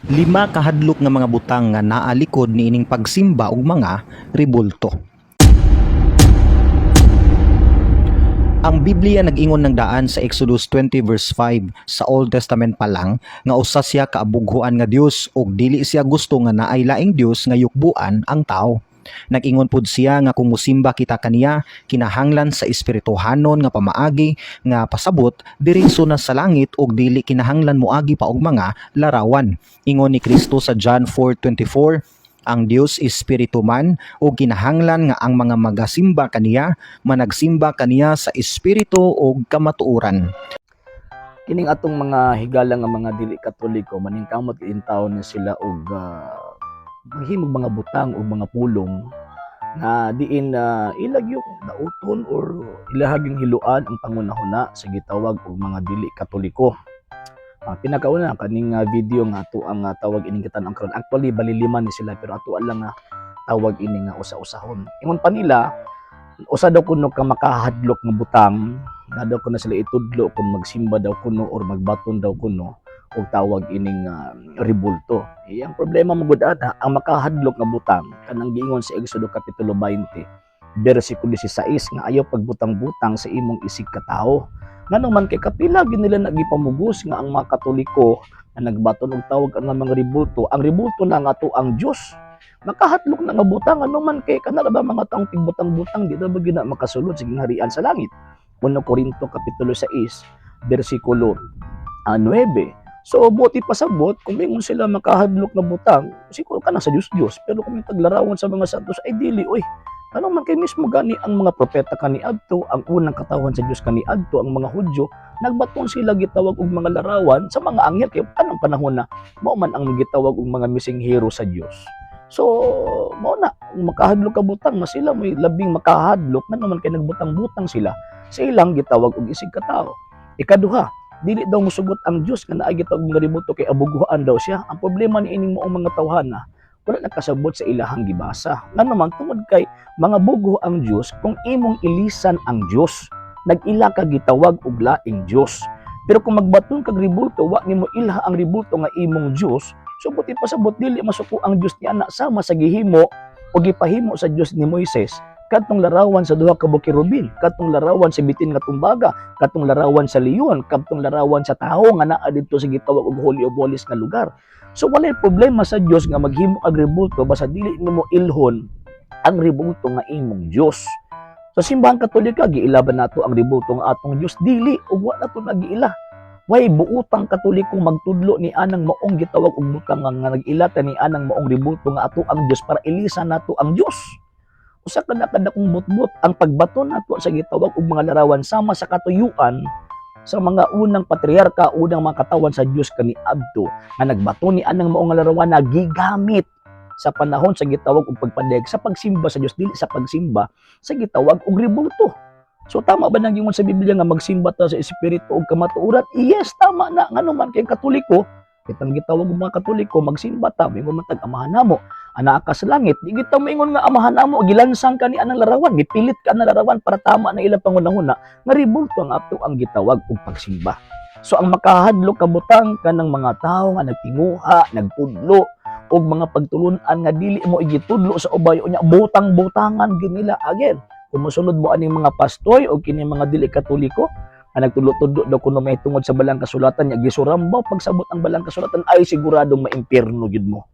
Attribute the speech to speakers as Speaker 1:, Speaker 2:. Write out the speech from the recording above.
Speaker 1: Lima kahadlok nga mga butang nga naa likod niining pagsimba og mga rebulto. Ang Biblia nag-ingon ng daan sa Exodus 20 verse 5 sa Old Testament pa lang nga usa siya ka abughuan nga Dios ug dili siya gusto nga naay laing Dios nga yukbuan ang tao. Nag-ingon pud siya nga kung musimba kita kaniya, kinahanglan sa espirituhanon nga pamaagi nga pasabot diretso na sa langit ug dili kinahanglan moagi pa og mga larawan. Ingon ni Kristo sa John 4:24, ang Dios espiritu man ug kinahanglan nga ang mga magasimba kaniya managsimba kaniya sa espiritu ug kamatuoran.
Speaker 2: Kining atong mga higala nga mga dili Katoliko, maningkamot intawon ni sila og maghimog mga butang o mga pulong nga diin na ilag yung dauton or ilahag yung hiluan ang pangunahuna sa gitawag og mga dili Katoliko. Pinakauna kaning video nga ato ang tawag ining kitan-an karon. Actually, bali lima ni sila, pero ato lang nga tawag ini nga usa-usahon. Ingon pa nila, usa daw kuno ka makahadlok nga butang na daw kuno sila itudlo kung magsimba daw kuno or magbaton daw kuno og tawag ining rebulto. Eh, ang problema mo gud ana, ang makahadlok nga butang kanang giingon sa Exodo kapitulo 20 bersikulo 16 nga ayaw pagbutang-butang sa imong isig katawo. Ngano man kay kapila gyud nila nagipamugos nga ang mga Katoliko nga nagbaton og tawag ang mga rebulto, ang rebulto na nga to ang Dios. Makahadlok na nga butang, ano man kay kana ba mga taong tigbutang-butang, di na ba gyud na makasulod sa gingharian sa langit? 1 Korinto kapitulo 6 bersikulo 9. So buti pasabot, kung mingon sila makahadlok na butang, siguro ka na sa Diyos Diyos, pero kung may taglarawan sa mga santos ay dili oy. Ano man kay mismo gani ang mga propeta kaniadto, ang unang katawhan sa Dios kaniadto, ang mga Hudyo, nagbaton sila gitawag og mga larawan sa mga anghel kay anong panahon na mao man ang gitawag og mga missing hero sa Dios. So, mao na, kung makahadlok ka butang, mas sila may labing makahadlok na naman kay nagbutang-butang sila sa ilang gitawag og isig katao. Ikaduha, dili daw musugot ang Dios nga naay gitawag mga rebulto kay abuguhaan daw siya. Ang problema ni ining maong mga tawhana, wala nakasabot sa ilahang gibasa. Nga naman tungod kay mga bugo ang Dios, kung imong ilisan ang Dios, nag-ila ka gitawag og laing Dios. Pero kung magbaton kag rebulto, wa nimo ilha ang rebulto nga imong Dios, so buti pasabot dili masuko ang Dios ni ana, sama sa gihimo o gipahimo sa Dios ni Moises kadtong larawan sa duha ka kerubin, kadtong larawan sa bitin nga tumbaga, kadtong larawan sa leon, kadtong larawan sa tawo nga naa didto sa gitawag og Holy of Holies nga lugar. So walay problema sa Dios nga maghimo og rebulto basta dili nimo ilhon ang rebulto nga imong Dios. Sa Simbahan Katolika, giilaban nato ang rebulto nga atong Dios? Dili, ug wa nato nagiila. Way buutang Katoliko magtudlo ni anang maong gitawag og butang nga nag-ilata ni anang maong rebulto nga ato ang Dios para ilisan nato ang Dios. Usa ka na kadakong butbut ang pagbaton nato sa gitawag og mga larawan sama sa katuyuan sa mga unang patriarka, unang mga katawan sa Dios kaniadto nga nagbato ni anang maong larawan na gigamit sa panahon sa gitawag og pagpadayag sa pagsimba sa Dios, dili sa pagsimba sa gitawag og rebulto. So tama ba nang ingon sa Biblia nga magsimba ta sa espiritu ug kamatuoran? Yes, tama na. Ngano man kay Katoliko, kitang gitawag og mga Katoliko, magsimba ta, moingon man tag Amahan namo, anaa ka sa langit. Di kita moingon nga Amahan namo, gilansang ka ni anang larawan, gipilit ka ang larawan para tama na ilang pangunahuna nga rebulto ang ato ang gitawag og pagsimba. So ang makahadlok kabutang kanang mga tawo nga nagtinguha, nagtudlo og mga pagtulun-an nga dili mo igitudlo sa ubayo nya, butang-butangan gyud nila. Again, kung mosunod mo aning mga pastoy o kini mga dili Katoliko nga nagtudlo-tudlo daw kuno may tungod sa balang kasulatan nya gisurambaw pagsabot ang balang kasulatan, ay siguradong maimpierno gyud mo.